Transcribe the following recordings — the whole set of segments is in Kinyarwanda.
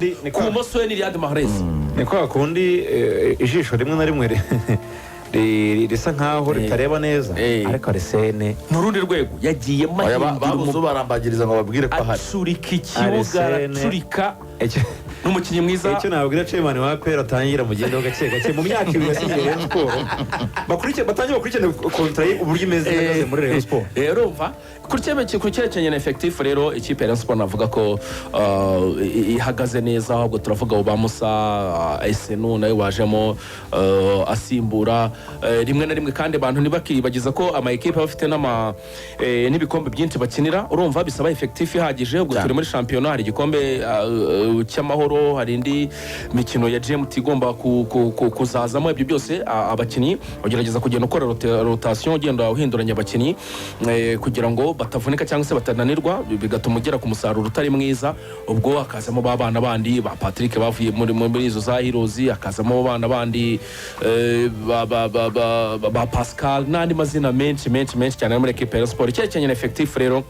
Ni Ku bumoso we ni Riyad Mahrez. Ni kwa kundi ijisho rimwe na rimwe risa nkaho ritareba neza, ariko Arsene Ni urundi rwego yagiyemo. Oya, ahindura babuze ubarambagiriza ngo babwire ko ahari. Acurika ikibuga, Arsene. aracurika. Ni umukinnyi mwiza. Icyo nabwira chairman wa APR, atangira mugende gake gake. Mu myaka 2 yasinyiye Rayon Sport, bakurikire, batangire bakurikirane contrat ye uburyo imeze, ihagaze muri Rayon Sport. Urumva ku cyerekeranye na effectif rero, ikipe ya Rayon Sport navuga ko ihagaze neza. Ahubwo turavuga abo ba Musa Esenu nawe wajemo asimbura rimwe na rimwe. Kandi abantu ntibakibagiza ko ama ekipe aba afite n'ibikombe byinshi bakinira. Urumva bisaba effectif ihagije. Ubwo turi muri shampiyona, hari igikombe cy'amahoro, hari indi mikino ya GMT igomba kuzazamo. Ibyo byose abakinnyi ugerageza kugenda ukora rotation, ugenda uhinduranya abakinnyi kugira ngo batavunika cyangwa se batananirwa, bigatuma ugera ku musaruro utari mwiza. Ubwo hakazamo ba bana bandi ba Patrick bavuye muri izo za Heroes, hakazamo bana bandi ba Pascal n'andi mazina menshi menshi menshi cyane ari muri ekipe ya Rayon Sport. Icyerekeranye na effectif rero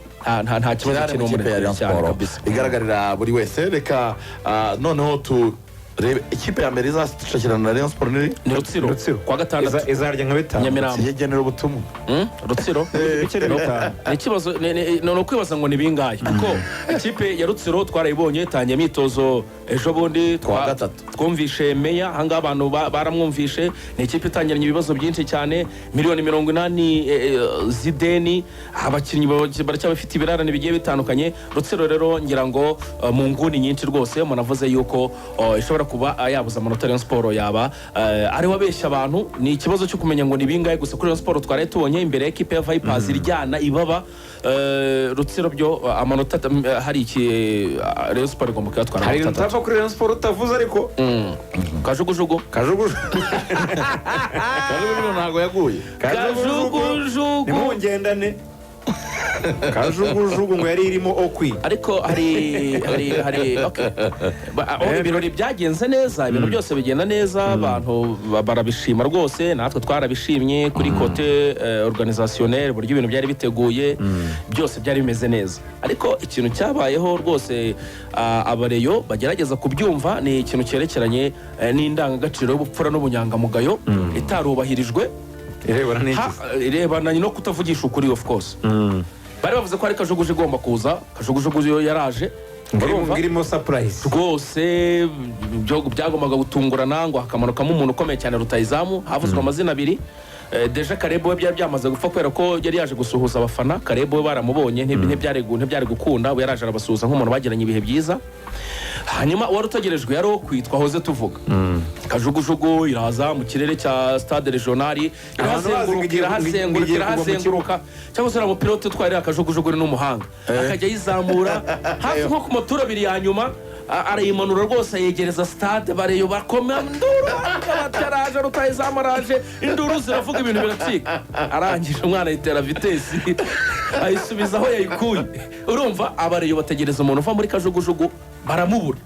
nta kibazo Kirahari kirimo mu muri ikipe ya Rayon cyane Sport kabisa. Igaragarira buri wese. Reka noneho turebe ikipe ya mbere izashakirana na Rayon Sport ni Ni Rutsiro. Rutsiro. Kwa gatandatu. Izarya nka bitanu. Nyamirambo. Yegenera ubutumwa. Rutsiro. Bike ni bitanu. Ni ikibazo, ni ukwibaza ngo ni bingahe, kuko ikipe ya Rutsiro twarayibonye itangiye imyitozo ejo bundi. Kuwa gatatu. Twumvishe meya ahangaha, abantu baramwumvishe. Ni ikipe itangiranye ibibazo byinshi cyane, miliyoni 80 z'ideni, abakinnyi baracyabafite ibirarane bigiye bitandukanye. Rutsiro rero ngira ngo mu nguni nyinshi rwose umuntu avuze yuko ishobora kuba yabuze amanota Rayon Sport, yaba ariwe abeshya abantu. Ni ikibazo cyo kumenya ngo ni bingahe. Gusa kuri Rayon Sport twari tubonye imbere y'ekipe ya Vipers iryana ibaba. Rutsiro byo amanota hari iki, Rayon Sport igomba kuyatwara Hari amanota ibintu 3. utapfa kuri Rayon Sport utavuze ariko. Kajugujugu. Kajugujugu. Kajugujugu ntabwo yaguye. Kajugujugu. Ntimungendane kajugujugu ngo yari irimo okwi. Ariko hari okay. Aho ibirori byagenze neza, ibintu byose bigenda neza, abantu barabishima rwose, natwe twarabishimye kuri côté organisationnel, uburyo ibintu byari biteguye, byose byari bimeze neza. Ariko ikintu cyabayeho rwose, abareyo bagerageza kubyumva, ni ikintu cyerekeranye n'indangagaciro y'ubupfura n'ubunyangamugayo itarubahirijwe. Irebana n'iki? Irebana no kutavugisha ukuri, of course. Bari bavuze ko hari kajugujugu igomba kuza, kajugujugu yo yaraje. Urumva? Ngo irimo surprise. Rwose byagombaga gutungurana, ngo hakamanukamo umuntu ukomeye cyane rutayizamu. Havuzwe amazina abiri. Déjà Karebo we byari byamaze gupfa kubera ko yari yaje gusuhuza abafana. Karebo we baramubonye, ntibyari gukunda. We yaraje arabasuhuza nk'umuntu bagiranye ibihe byiza. Hanyuma uwari utegerejwe yari uwo kwitwa hoze tuvuga. Kajugujugu iraza mu kirere cya stade regional, Abantu bazi ngo irahazenguruka, irahazenguruka, igiye kugwa mu irahazenguruka. Cyangwa se uriya mupilote utwara iriya kajugujugu ni n'umuhanga, akajya ayizamura hafi nko ku maturo abiri ya nyuma, arayimanura rwose, ayegereza stade. Bareyo bakoma induru bataraje, rutayizamu araje, induru ziravuga, ibintu biracika. Arangije umwana ayitera vitesse, ayisubiza aho yayikuye. Urumva abareyo bategereza umuntu uva muri kajugujugu, baramubura.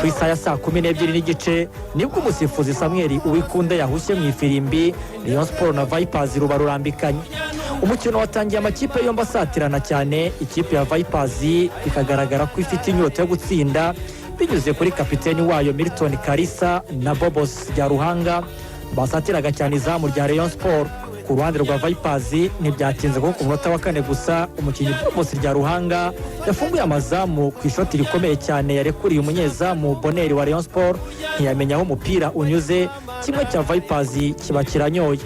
Ku isaha ya saa 12:30 nibwo umusifuzi Samuel Uwikunda yahushye mu ifirimbi, Rayon Sport na Vipers ruba rurambikanye. Umukino watangiye amakipe yombi asatirana cyane, ikipe ya Vipers ikagaragara ko ifite inyota yo gutsinda binyuze kuri kapiteni wayo Milton Karisa na Bobos Ruhanga basatiraga cyane izamu rya Rayon Sport. Ku ruhande rwa Vipers ntibyatinze, kuko ku munota wa kane gusa umukinnyi Bobos Ruhanga yafunguye amazamu ku ishoti rikomeye cyane yarekuriye umunyezamu Boneri wa Rayon Sport, ntiyamenya aho umupira unyuze, kimwe cya Vipers kiba kiranyoye.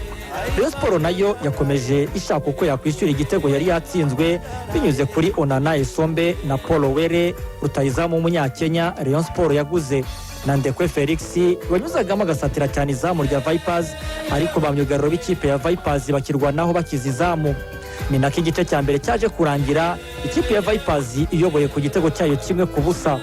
Rayon Sport nayo yakomeje ishaka uko yakwishyura igitego yari yatsinzwe binyuze kuri Onana Esombe na Paul Were rutayizamu w'umunyakenya Rayon Sport yaguze na Ndekwe Felix wanyuzagamo agasatira cyane izamu rya Vipers, ariko ba myugariro b'ikipe ya Vipers bakirwanaho bakiza izamu. Ni nako igice cya mbere cyaje kurangira ikipe ya Vipers iyoboye ku gitego cyayo 1-0.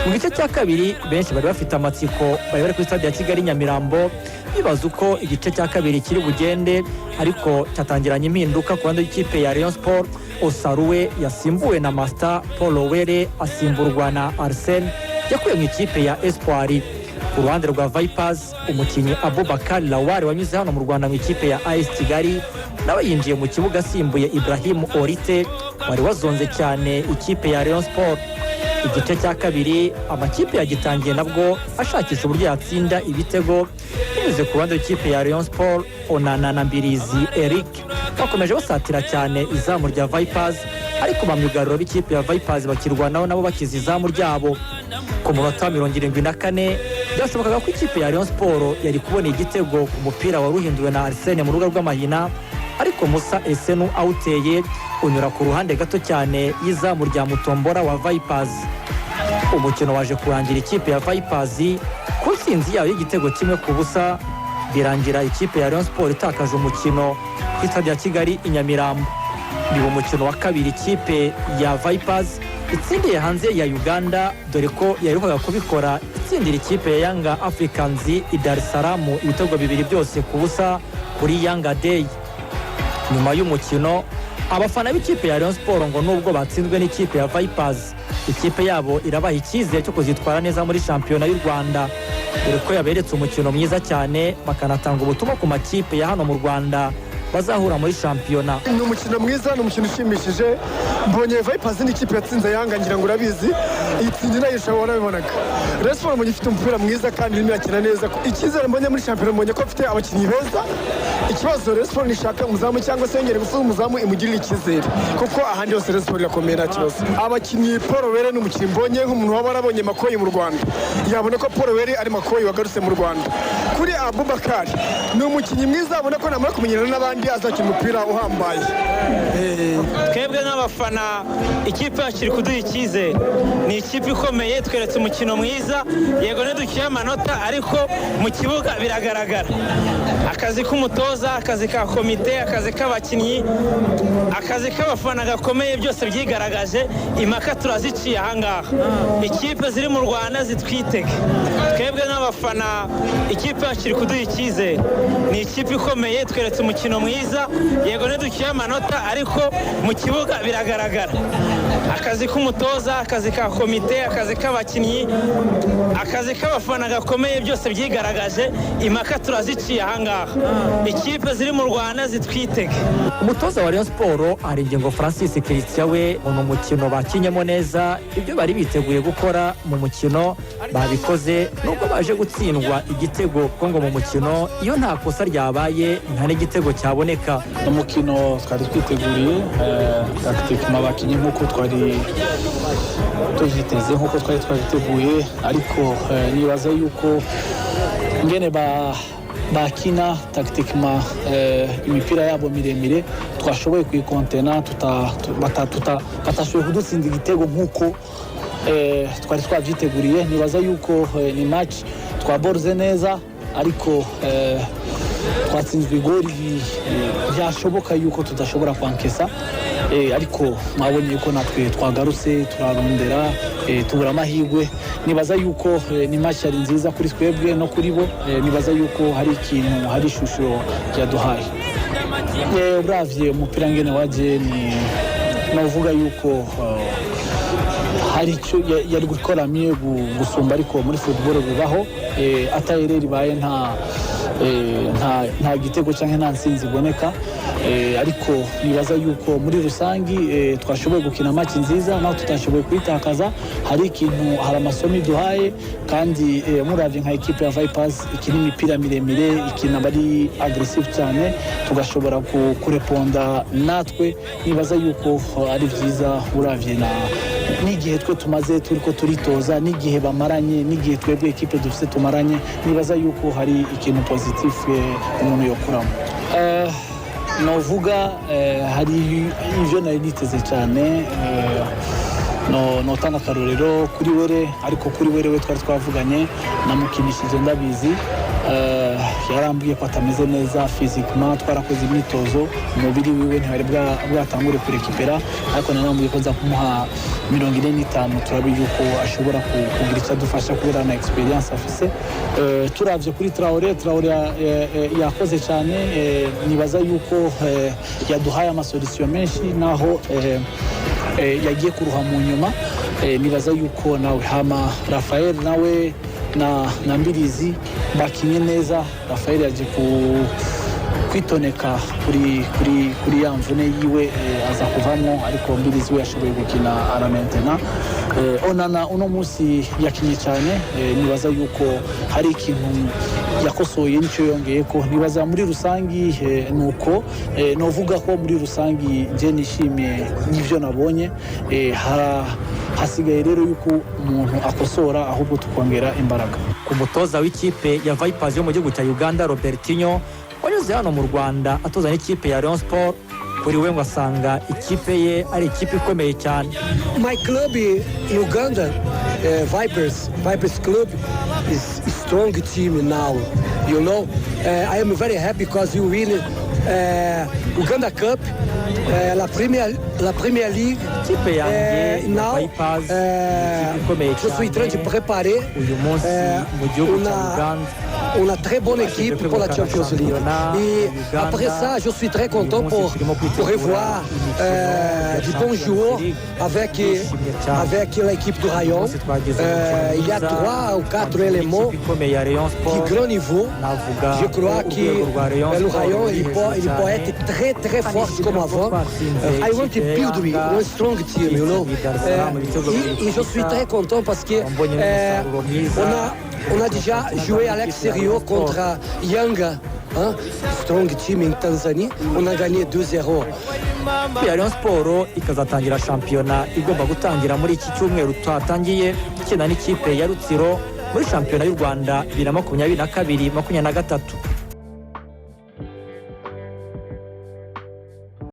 Mu gice cya kabiri benshi bari bafite amatsiko, bari bari kuri stade ya Kigali Nyamirambo bibaza uko igice cya kabiri kiri bugende, ariko cyatangiranye impinduka ku ruhande rw'ikipe ya Rayon Sport. Osaruwe yasimbuwe na Master, Paul Were asimburwa na Arsene yakuye mu ikipe ya Espoir. Ku ruhande rwa Vipers, umukinnyi Abubakar Lawal wanyuze hano mu Rwanda mu ikipe ya AS Kigali nawe yinjiye mu kibuga asimbuye Ibrahim Orite wari wazonze cyane ikipe ya Rayon Sport. Igice cya kabiri amakipe yagitangiye nabwo ashakisha uburyo yatsinda ibitego. Binyuze ku ruhande rw'ikipe ya Rayon Sport, Onana na Mbirizi Eric bakomeje basatira cyane izamu rya Vipers, ariko ba myugariro b'ikipe ya Vipers bakirwanaho nabo bakiza izamu ryabo. Ku munota wa 74 byashobokaga ko ikipe ya Rayon Sport yari kubona igitego ku mupira wari uhinduwe na Arsene mu rubuga rw'amahina, ariko Musa Esenu awuteye unyura ku ruhande gato cyane y'izamu rya Mutombora wa Vipers. Umukino waje kurangira ikipe ya Vipers ku ntsinzi yayo y'igitego 1-0, birangira ikipe ya Rayon Sport itakaje umukino ku Stade ya Kigali i Nyamirambo. Ni umukino wa kabiri ikipe ya Vipers itsindiye hanze ya Uganda, dore ko yaherukaga kubikora itsindira ikipe ya Yanga Africans i Dar es Salaam ibitego bibiri byose ku busa kuri Yanga Day. Nyuma y'umukino, abafana b'ikipe ya Rayon Sport ngo nubwo batsinzwe n'ikipe ya Vipers, ikipe yabo irabaha icyizere cyo kuzitwara neza muri shampiyona y'u Rwanda, dore ko yaberetse umukino mwiza cyane, bakanatanga ubutumwa ku makipe ya hano mu Rwanda bazahura muri shampiyona. Ni umukino mwiza, ni umukino ushimishije. Mbonye Vipers ni ikipe yatsinze Yanga, ngira ngo urabizi, itsinda inayirusha, warabibonaga. Rayon Sport mbonye ifite umupira mwiza kandi irimo irakina neza. Icyizere mbonye muri shampiyona, mbonye ko afite abakinnyi beza. Ikibazo, Rayon Sport nishaka umuzamu cyangwa se yongere gufuza umuzamu imugirire icyizere, kuko ahandi hose Rayon Sport irakomeye, nta kibazo. Abakinnyi, Paul Were ni umukinnyi mbonye nk'umuntu waba warabonye Makoyi mu Rwanda, yabona ko Paul Were ari Makoyi wagarutse mu Rwanda. Kuri Abubakar, ni umukinnyi mwiza, abona ko namara kumenyerana n'abandi azakina umupira uhambaye. Twebwe nk'abafana, ikipe yacu iri kuduha icyizere. Ni ikipe ikomeye, tweretse umukino mwiza. Yego ntiduciye amanota, ariko mu kibuga biragaragara akazi k'umutoza, akazi ka komite, akazi k'abakinnyi, akazi k'abafana gakomeye, byose byigaragaje. Impaka turaziciye ahangaha. Ikipe ziri mu Rwanda zitwitege. Twebwe nk'abafana, ikipe yacu iri kuduha icyizere. Ni ikipe ikomeye, tweretse umukino mwiza. Yego ntiduciye amanota, ariko mu kibuga biragaragara akazi k'umutoza, akazi ka komite, akazi k'abakinnyi, akazi k'abafana gakomeye, byose byigaragaje. Impaka turaziciye ahangaha. Ikipe ziri mu Rwanda zitwitege. Umutoza wa Rayon Sport, Haringingo Francis Christian, we ngo ni umukino bakinyemo neza, ibyo bari biteguye gukora mu mukino babikoze, nubwo baje gutsindwa igitego, kuko ngo mu mukino iyo nta kosa ryabaye nta n'igitego cyaboneka. Umukino twari twiteguriye tactique, abakinnyi nk'uko twari tuvyiteze, nk'uko twari twabiteguye, ariko nibaza yuko ngene bakina tactiquement, imipira yabo miremire twashoboye kuyikontena, batashoboye kudutsinda igitego nk'uko twari twabyiteguriye. Nibaza yuko ni match twaborze neza, ariko twatsinzwe igori byashoboka yuko tudashobora kwankesa, ariko mwabonye yuko natwe twagarutse turarondera, tubura amahirwe. Nibaza yuko ni match yari nziza kuri twebwe no kuri bo. Nibaza yuko hari ikintu, hari ishusho yaduhaye. Uravye umupira ngene waje, ni navuga yuko hari icyo yari gukora miye gusumba, ariko muri football bibaho, atayereri ibaye nta gitego cyangwa nta nsinzi iboneka. Ariko nibaza yuko muri rusangi twashoboye gukina match nziza naho tutashoboye kuyitakaza. Hari ikintu, hari amasomo iduhaye. Kandi muravye nka ekipe ya Vipers ikina imipira miremire, ikina bari aggressive cyane, tugashobora kureponda natwe. Nibaza yuko ari byiza uravye na n'igihe twe tumaze turi ko turitoza, n'igihe bamaranye, n'igihe twebwe ekipe dufite tumaranye. Nibaza yuko hari ikintu positif umuntu yokuramo. Novuga hari ibyo nari niteze cyane. No notanga akarorero kuri Were, ariko kuri Were we twari twavuganye, namukinishije ndabizi. Yarambwiye ko atameze neza physiquement, twarakoze imyitozo, umubiri wiwe ntiwari bwatangure kurekipera, ariko naramubwiye ko nza kumuha 45, turabe yuko ashobora kugira icyo adufasha kubera na experience afise. Turavye kuri Traore, Traore yakoze cyane. Nibaza yuko yaduhaye amasolution menshi naho yagiye kuruha mu nyuma. Nibaza yuko nawe hama Rafael nawe na Mbirizi bakinye neza. Rafael yaje ku kwitoneka kuri ya mvune yiwe, aza kuvamo, ariko Mbirizi we yashoboye gukina aramentena. Onana uno munsi yakinye cyane, nibaza yuko hari ikintu yakosoye nicyo yongeye ko. Nibaza muri rusangi nuko novuga ko muri rusangi njye nishimiye n'ibyo nabonye. Hasigaye rero yuko umuntu akosora, ahubwo tukongera imbaraga. Ku mutoza w'ikipe ya Vipers yo mu gihugu cya Uganda, Robertinho, wanyuze hano mu Rwanda atoza n'ikipe ya Rayon Sport, kuri we ngo asanga ikipe ye ari ikipe ikomeye cyane. My club in Uganda, Vipers, Vipers Club is a strong team now. I am very happy because you win Uganda Cup, la Premier League. Ikipe yanjye ya Now, Vipers ni ikipe ikomeye je suis train de cyane préparer uyu munsi mu gihugu cya Uganda. Une très bonne équipe pour la Champions League. Et après ça, je suis très content pour revoir de bons joueurs avec l'équipe du Rayon. Il y a trois ou quatre éléments ikomeye ya Rayon Sport. de grand niveau. Navuga Je crois que le Rayon il peut être très très fort comme avant. I want to build one strong team. Et je suis très content parce que on a déjà joué à l'extérieur contre Yanga, hein, strong team in Tanzanie. On a gagné 2-0. Ikipe ya Rayon Sport ikazatangira shampiyona igomba gutangira muri iki cyumweru twatangiye, ikina n'ikipe ya Rutsiro muri shampiyona y'u Rwanda 2022-2023.